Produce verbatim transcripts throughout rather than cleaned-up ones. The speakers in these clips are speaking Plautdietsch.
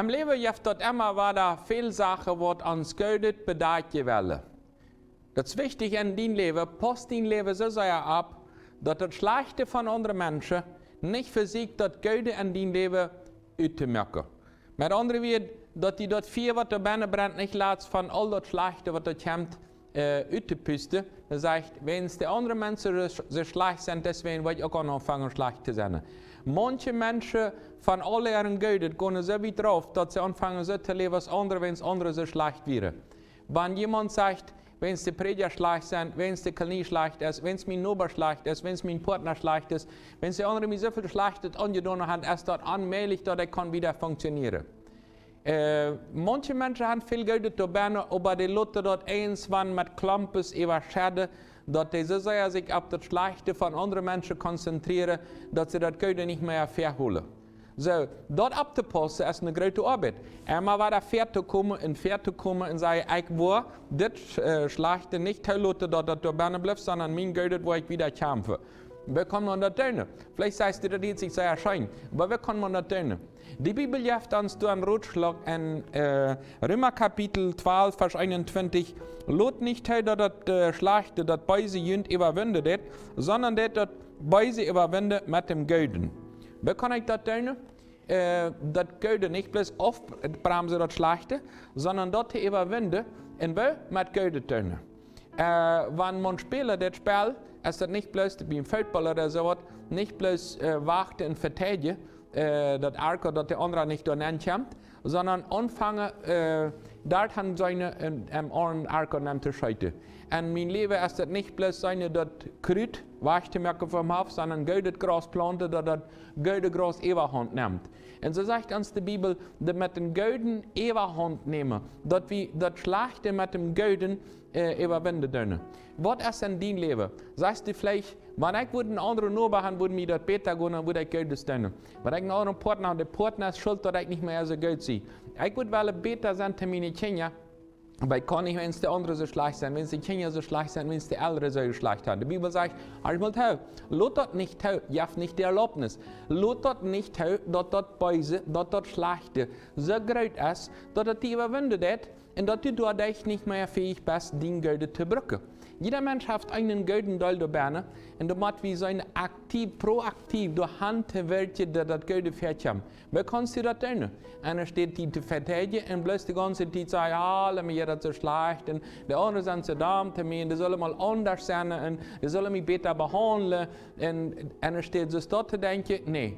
Em Läwen jeft daut emma wada väl Sachen, waut ons Goodet bedakjen wellen. Daut es wichtich en dien Läwen, pauss dien Läwen soo sea opp, daut daut Schlajchte von aundre Menschen nich vesieekjt daut Goode en dien Läwen uttomoaken. Met aundre Wieed, daut die daut Fia, waut doa bennen brent, nich latst von aul daut Schlajchte, waut doa kjemt, äh, uttopusten. Daut sajcht, wan de aundre Menschen soo, soo schlajcht sent, deswäajen woa ekj uk aunfangen schlajcht to sennen. Maunche Menschen von aul äa Goodet gonen soo wiet rauf, daut see aunfangen soo to läwen aus aundre, wan aundre soo schlajcht wieren. Wan jemaunt sajcht, wan de Prädja schlajcht sent, wan de Kolonie schlajcht es, wan mien Noba schlajcht es, wan mien Partner schlajcht es, wan de aundre mie soo väl Schlajchtet aunjedonen haben, es daut onmäajlich, daut ekj kaun wieda funktionieren. Äh, maunche Menschen haben väl Goodet doa bennen, oba dee loten daut eenswan met Klompes äwaschedden, daut dee soo sea sikj opp daut Schlajchte von aundre Menschen konzentrieren, daut see daut Goode nich mea väahoolen. Soo, daut opptopaussen es eene groote Oabeit. Emma wada väatokomen un väatokomen un sajen, ekj woa dit, äh, Schlajchte nich toloten, daut daut doa bennen blift, sonda mien Goodet woa ekj wieda kjamfen. Woo kaun maun daut doonen? Veleicht sajchst du, daut hieet sikj sea scheen, oba woo kaun maun daut doonen? De Bibel jeft ons doa een Rotschlach en, äh, Reema Kapitel twalf, Varsch eenuntwintich: Lot nich too, daut daut, äh, Schlajchte, daut Beese junt äwawinjen deit, sonda daut daut Beese äwawinjen met däm Gooden. Woo kaun ekj daut doonen? Äh, daut Goode nich bloos aufbremsen, daut Schlajchte, sonda daut to äwawinjen un woo met Goodet doonen. Äh, wan maun spält daut Spell, es daut nich bloos biem Football ooda soo waut, nich bloos, äh, wachten un vedeidjen, äh, daut Arco, daut de aundra nich doa nenn kjemt, sonda aunfangen, äh, doa han sennen un, un aundre Arco nenn to scheeten. En mien Läwen es daut nich bloos sennen daut Krut wajchtomoaken vom Hoff, sonda goodet Graus plaunten, daut daut goode Graus Äwahaunt nemt. Un soo sajcht ons de Bibel, daut met däm Gooden Äwahaunt nämen, daut wie daut Schlajchte met däm Gooden, äh, äwawinjen doonen. Waut es en dien Läwen? Sajchst du veleicht, wan ekj wudd eenen aundren Noba han, wudd mie daut bäta gonen, dan wudd ekj Goodet doonen. Wan ekj eenen aundren Partner ha, de Partner es schult, daut ekj nich mea soo goot sie. Ekj wudd wellen bäta sennen to miene Kjinja, oba ekj kaun nich, wan de aundre soo schlajcht sent, wan de Kjinja soo schlajcht sent, wan de Elren soo schlajcht sent. De Bibel sajcht, aulsoo mol too, lot daut nich too, jeff nich de Erlaubnis. Lot daut nich too, daut daut Beese, daut daut Schlajchte soo groot es, daut daut die äwawinjen deit, un daut du doaderch nich mea fähich best, dien Goodet to brucken. Jieda Mensch haft eenen gooden Deel doa bennen, un doa mott wie sennen aktiv, proaktiv doa han to werkjen, daut daut Goode väakjemt. Woo kaust du daut doonen? Enne Städ die to vedeidjen un bloos de gaunze Tiet sajen, ah, lot mie, daut es soo schlajcht, un de aundre sent soo domm to mie, un dee sellen mol aundasch sennen, un dee sellen mie bäta behaundlen, un enne Städ soo daut to denkjen, nä.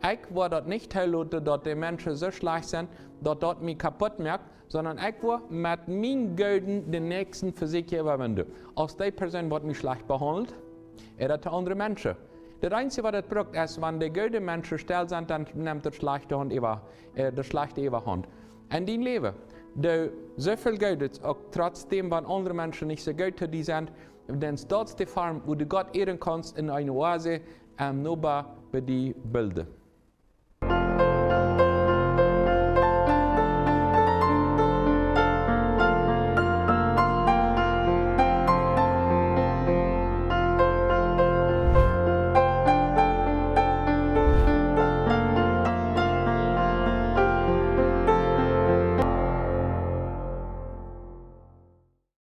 Ekj woa daut nich toloten, daut de Menschen soo schlajcht sent, daut daut mie kaput moakt, sonda ekj woa met mien Gooden dän Näakjsten vesieekjen äwawinjen. Aus dee Persoon woat mie schlajcht behaundelt, ooda de aundre Menschen. Daut eensje, waut daut brukt, es, wan de goode Menschen stell sent, dan nemt daut Schlajchte Haunt äwa, äh, daut Schlajchte Äwahaunt. En dien Läwen, doo soo väl Goodet, uk trotzdäm, wan aundre Menschen nich soo goot to die sent, dan es daut de Form, woo du Gott ieren kaust en eene Oase, ähm, Noba bie die bilden.